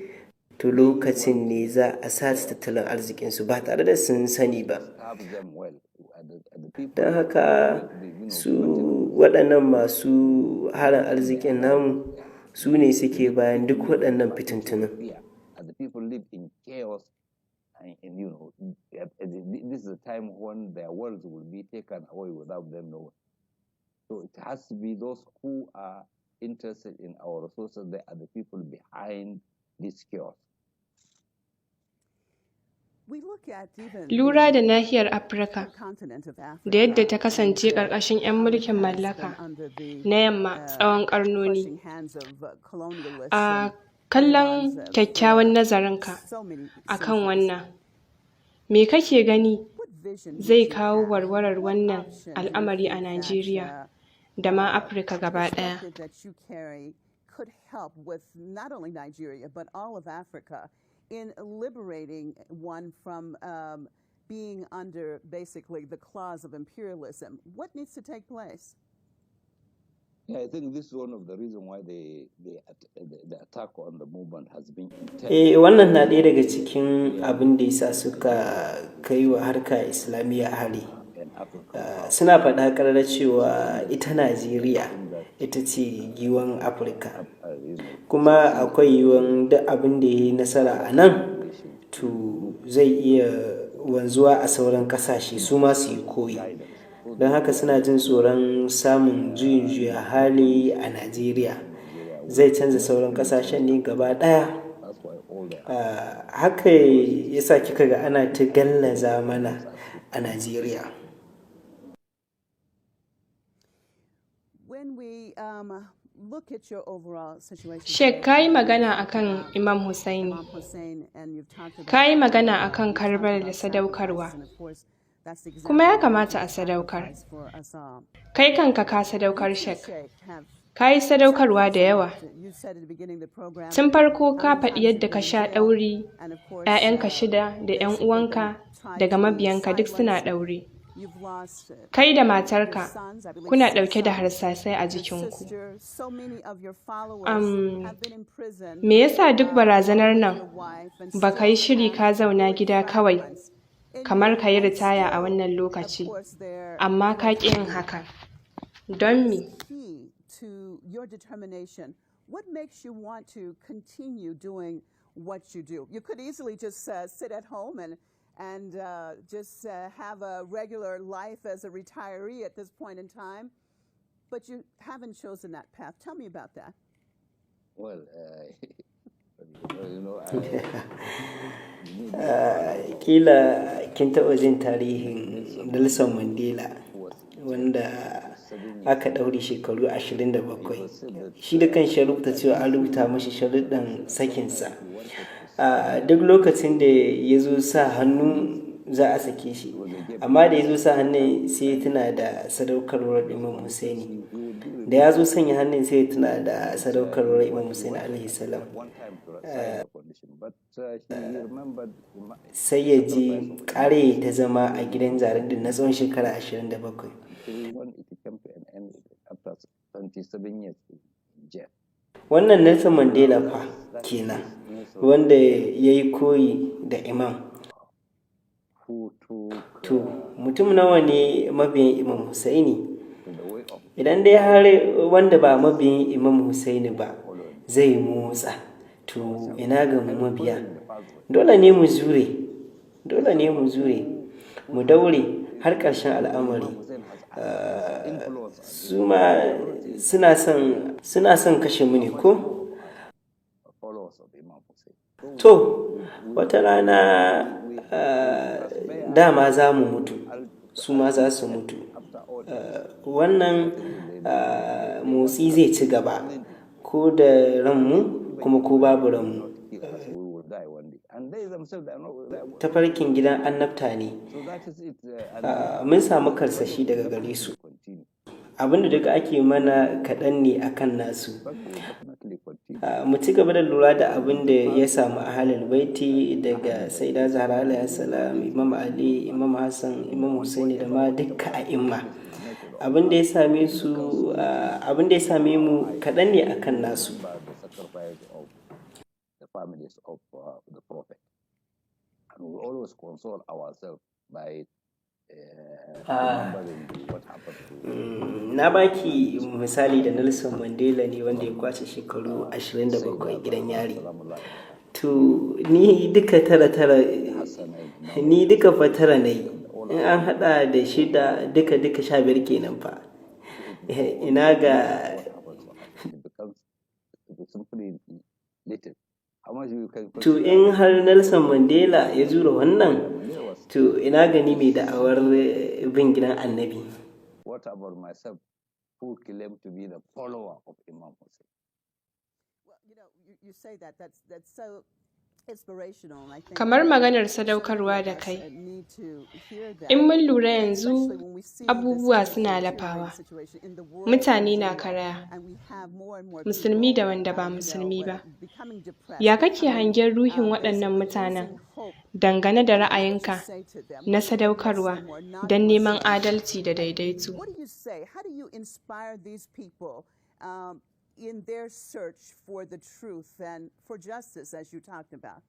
to lokacin ne za a sace tattalin arzikinsu ba tare da sun sani ba. Serve them well. And the people Don haka su waɗannan masu harin arzikin namu su ne suke bayan duk waɗannan fitintunan. Fear, and the people live in chaos, and this is a time when their wealth will be taken away without them knowing. So it has to be those who are interested in our resources. They are the people behind this chaos. We look at even Lura da nahiyar Afirka continent of Africa da yadda ta kasance ƙarƙashin 'yan mulkin mallaka na yamma tsawon ƙarnoni. Crushing hands of colonialists A kallon kyakkyawan nazarinka so many a kan wannan, me kake gani What vision zai kawo warwarar wannan al'amari a Najeriya da ma Afirka gaba ɗaya? Perspective that you carry could help with not only Nigeria but all of Africa in liberating one from being under basically the claws of imperialism. What needs to take place? Yeah, I think this is one of the reasons why the attack on the movement has been intense. Eh, wannan na ɗaya daga cikin abin da yasa suka kai wa harka Islamiyya hari. In Africa. Suna faɗa ƙarara cewa ita Najeriya ita ce giwan Afirka. Kuma akwai yiwuwan duk abin da ya yi nasara a nan, to zai iya wanzuwa a sauran ƙasashe su ma su yi koyi. Don haka suna jin tsoron samun juyin juya hali a Najeriya. Zai canza sauran ƙasashen ne gaba ɗaya. That's why all the Haka ya sa kika ga ana ta gallaza mana a Najeriya. When we look at your overall situation, Sheikh, ka yi magana akan Imam Hussaini. Imam Hussein, and you've talked about Ka yi magana akan Karbala da sadaukarwa. and of course, that's the Kuma ya kamata a sadaukar. for us all. Kai kanka ka sadaukar, Sheikh. Sheikh, have Ka yi sadaukarwa da yawa. you said at the beginning of the program Tun farko ka faɗi yadda ka sha ɗauri, ‘ya'yanka shida da ‘yan uwanka daga mabiyanka duk suna ɗaure. you've lost Kai da matarka sons, I believe kuna six ɗauke da sons, harsasai a your jikinku. sister, so many of your followers have been in prison. Me yasa duk barazanar nan Your wife and ba ka yi shiri ka zauna gida kawai kamar ka yi ritaya a wannan lokaci, course they're amma ka ƙi yin hakan? Don me? key to your determination. What makes you want to continue doing what you do? You could easily just sit at home and just have a regular life as a retiree at this point in time, but you haven't chosen that path. Tell me about that. Well, I, Kila kin taɓa jin tarihin Nelson Mandela wanda aka ɗaure shekaru 27. Shi da kanshi ya rubuta cewa an rubuta mashi sharuɗan sakinsa. A duk lokacin da ya zo sa hannu za a sake shi. Amma da ya zo sa hannun, sai ya tuna da sadaukarwar Imam Hussaini. Da ya zo sanya hannun, sai ya tuna da sadaukarwar Imam Hussaini alaihi salam. One time to sign the condition, but he remembered Sai ya ji ƙare ta zama a gidan yari din na tsawon shekara 27. Until when it came to an end after 27 years in jail. Wannan Nelson Mandela fa kenan, wanda ya yi koyi da Imam. Who took To, mutum nawa ne mabiyan Imam Hussaini? the way of Idan dai har wanda ba mabiyin Imam Hussaini ba zai motsa, to ina ga mu mabiya? Dole ne mu jure, dole ne mu jure, mu daure har ƙarshen al'amari. Hussein has influence Su ma suna son kashe mu ne ko? Followers of Imam Hussein. To, wata rana dama za mu mutu, su ma za su mutu. After all, Wannan motsi zai ci gaba ko da ranmu kuma ko babu ranmu. We will die one day. And they themselves, they are not. They are, Tafarkin gidan annabta ne. So that is it. And Mun samu karsashi daga gare su. Continue. Abinda duk ake mana kaɗan ne akan nasu. But we will definitely continue. Mu ci gaba da lura da abin da ya samu Ahlul Baiti daga Saida Zahra alayhi salam, Imam Ali, Imam Hassan, Imam Husaini da ma dukka a'imma. Abin da ya same su, abin da ya same mu kaɗan ne akan nasu. By the sacrifice of the families of the Prophet. And we always console ourselves by remembering what happened to Na baki misali da Nelson Mandela ne wanda ya kwashe shekaru 27 gidan yari. To, ni duka tara tara, ni duka fa tara na yi. In an hada da shida, duka duka 15 kenan fa. Ina ga It becomes simply little. How much you can To, in har Nelson Mandela ya jure wannan, to ina gani mai da'awar bin gidan Annabi? What about myself, who claim to be the follower of Imam Hussein? Well, you say that. That's so Kamar maganar sadaukarwa da kai. In mun lura yanzu abubuwa suna lafawa. Mutane na karaya, musulmi da wanda ba musulmi ba. Ya kake hangen ruhin waɗannan mutanen dangane da ra'ayinka na sadaukarwa don neman adalci da daidaito? What do you say? How do you inspire these people in their search for the truth and for justice, as you talked about?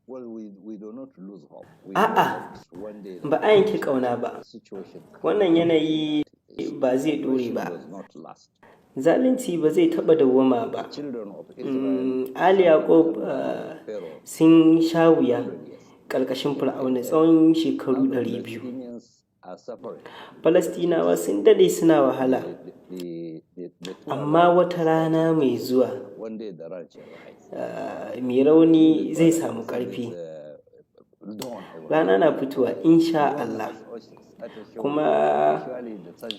Well, we do not lose hope. We A'a, one day ba a yanke ƙauna ba. Situation Wannan yanayi ba zai ɗore ba. Does not last. Zalunci ba zai taɓa dawwama ba. Children of Israel, Ali Yaqub sun sha wuya ƙarƙashin Fir'auna tsawon shekaru 200. Palestinians are suffering. Falastinawa sun daɗe suna wahala. The poor, Amma wata rana mai zuwa, one day the right shall rise. Mai rauni zai samu ƙarfi. Dawn. Rana na fitowa insha Allah. Kuma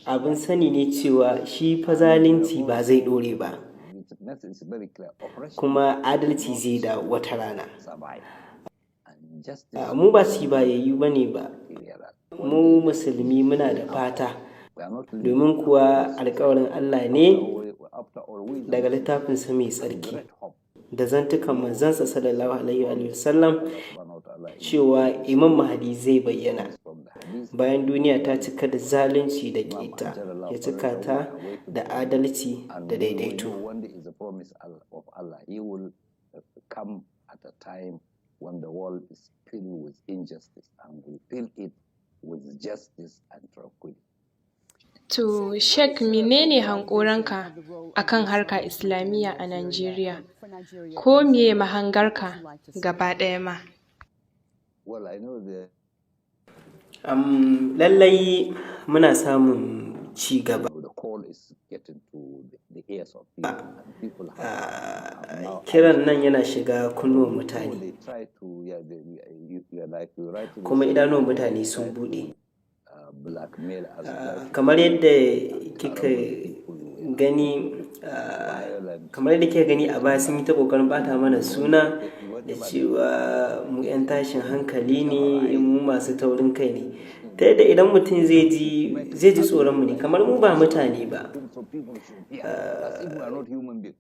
abin sani ne cewa shi fa zalunci ba zai ɗore ba. It's very clear. Oppression Kuma adalci zai da wata rana. survive. And justice Mu ba su bayayyu ba ne ba. clear. Mu musulmi muna da fata. We are not living Domin kuwa alkawarin Allah ne after all we daga littafinsa mai tsarki great hope da zantukan manzansa sallallahu alaihi wa sallam subhanahu wa ta'ala cewa Imam Mahdi zai bayyana from the hadith bayan duniya ta cika da zalunci da keta, ya cika ta da adalci and da we will daidaito. Know one day is the promise of Allah. He will come at a time when the world is filled with injustice and will fill it with justice and tranquility. To, Sheikh, menene hankoronka akan harka Islamiyya a Najeriya? Ko miye mahangarka gaba ɗaya ma? Well, I know the Lallai muna samun ci gaba. The call is getting to the ears of people, and people have now Kiran nan yana shiga kunnuwan mutane, they try to, yeah, they, you, like you rightly kuma said, idanuwan mutane sun buɗe. Blackmail us, try to Kamar yadda kika gani, kamar yadda kika gani a baya, sun yi ta ƙoƙarin ɓata mana suna da cewa mu 'yan tashin hankali ne, mu masu taurin kai ne, ta yadda idan mutum zai ji tsoron mu ne kamar mu ba mutane ba. So people should fear, as if we are not human beings.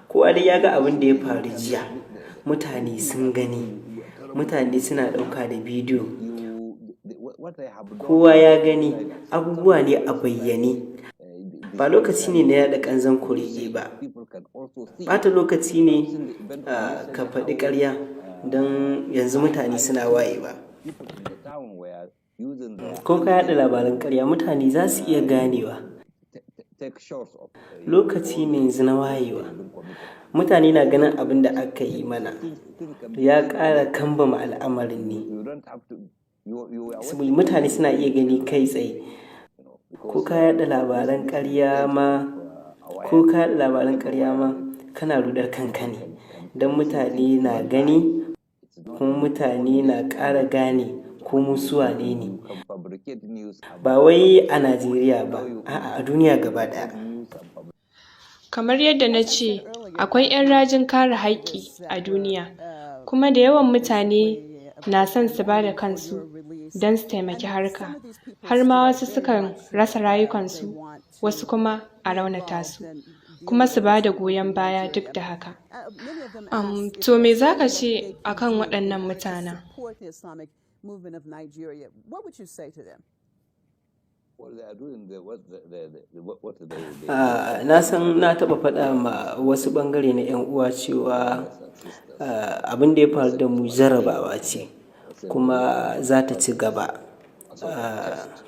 Kowa dai ya ga abin da ya faru jiya. Mutane sun gani, mutane suna ɗauka da bidiyo. You, the, what they have done, Kowa ya gani, abubuwa ne a bayyane. Ba lokaci ne na yaɗa ƙanzon kurege ba. People can also see Ɓata lokaci ne ka faɗi ƙarya don yanzu mutane suna wayewa. People in the town were using their Ko ka yaɗa labaran ƙarya, mutane za su iya ganewa. Take shots of Lokaci ne yanzu na wayewa. Mutane na ganin abin da aka yi mana ya ƙara kambama al'amarin ne. You don't have to you are Mutane suna iya gani kai tsaye. Ko ka yaɗa labaran ƙarya ma, ko ka yaɗa labaran ƙarya ma, kana rudar kanka ne, don mutane na gani kuma mutane na ƙara gane ko mu su wane ne. You can fabricate news Ba wai a Najeriya ba, a'a, a duniya gaba ɗaya. News and public Kamar yadda na ce, akwai 'yan rajin kare haƙƙi a duniya, kuma da yawan mutane na son su ba da kansu don su taimaki harka, har ma wasu sukan rasa rayukansu, wasu kuma a raunata su, kuma su ba da goyon baya duk da haka. To me za ka ce a kan waɗannan mutanen? Support the Islamic movement of Nigeria. What would you say to them? Well, they are doing the what the what they Na san na taɓa faɗa ma wasu ɓangare na 'yan uwa cewa abin da ya faru da mu jarabawa ce, kuma za ta ci gaba,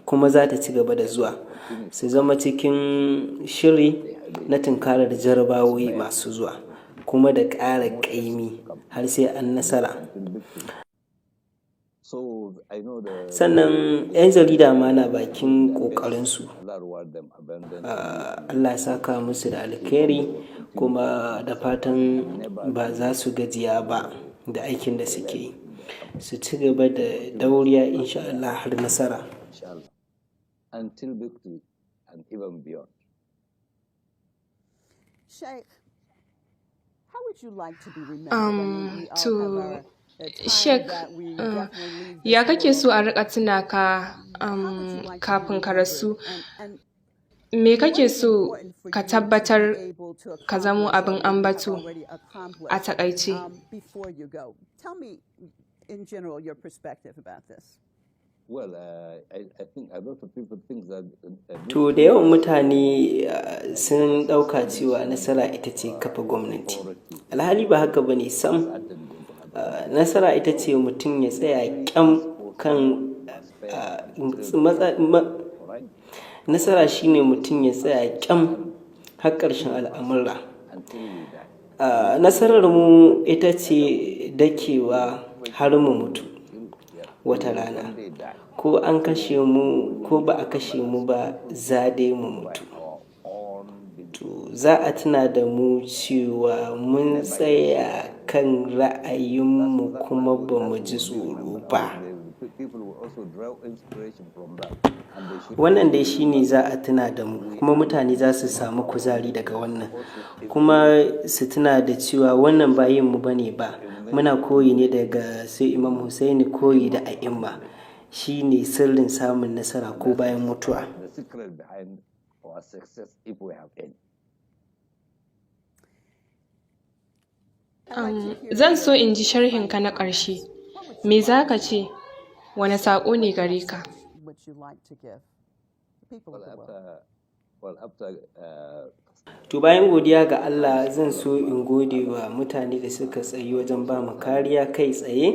kuma za ta ci gaba da zuwa. Su zama cikin shiri na tunkarar jarabawoyi masu zuwa kuma da ƙara ƙaimi har sai an nasara. So I know the Sannan 'yan jarida ma na bakin ƙoƙarinsu. Allah reward them abundantly. Allah ya saka musu da alkhairi, kuma da fatan ba za su gajiya ba da aikin da suke yi. Su ci gaba da dauriya insha Allah har nasara. Inshallah. Until victory and even beyond. Sheikh, how To, Sheikh, ya kake so a rika tuna ka kafin ka rasu? Me kake so ka tabbatar ka zamo abin ambato a takaice? In general, your perspective about this. Well, I think a lot of people think that To, da yawan mutane sun ɗauka cewa nasara ita ce kafa gwamnati. Alhali ba haka ba ne sam. Nasara ita ce mutum ya tsaya kyam kan nasara shine mutum ya tsaya kyam har ƙarshen al'amura. Nasarar mu ita ce dakewa har mu mutu wata rana. Ko an kashe mu ko ba a kashe mu ba, za dai mu mutu. To, za a tuna da mu cewa mun tsaya kan ra'ayinmu kuma ba mu ji tsoro ba. Wannan dai shine za a tuna da mu, kuma mutane za su samu kuzari daga wannan, kuma su tuna da cewa wannan ba yin mu bane ba, muna koyi ne daga su Imam Hussaini. Koyi da a'imma shine sirrin samun nasara ko bayan mutuwa. The secret behind our success, if we have any. Zan so in ji sharhinka na ƙarshe. Me za ka ce? Wane saƙo ne gare ka? Would you like to give the people Well, of the world? After To, bayan godiya ga Allah, zan so in gode wa mutane da suka tsayi wajen ba mu kariya kai tsaye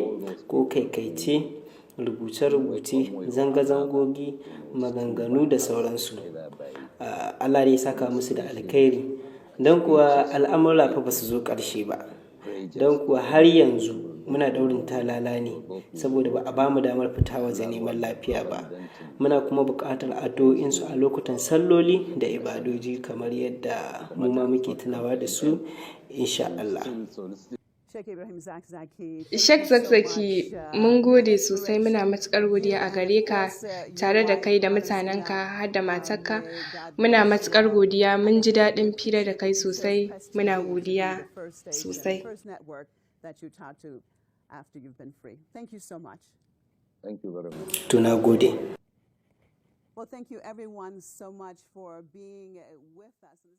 ko kaikaice, rubuce-rubuce, zanga-zangogi, maganganu da sauransu. Allah dai ya saka musu da alkhairi. Don kuwa al'amura fa ba su zo ƙarshe ba. Don kuwa har yanzu muna ɗaurin talala ne saboda ba a ba mu damar fita waje neman lafiya ba. Muna kuma buƙatar addu'o'insu a lokutan salloli da ibadoji, kamar yadda mu ma muke tunawa da su, insha Allah. Sheikh Ibrahim Zakzaki. Sheikh Zakzaki, mun gode sosai, muna matuƙar godiya a gare ka, tare da kai da mutanenka har da matarka. Muna matuƙar godiya, mun ji daɗin fira da kai sosai, muna godiya sosai. First network that you talked to after you've been free. Thank you so much. Thank you very much. To, na gode. Well, thank you everyone so much for being with us.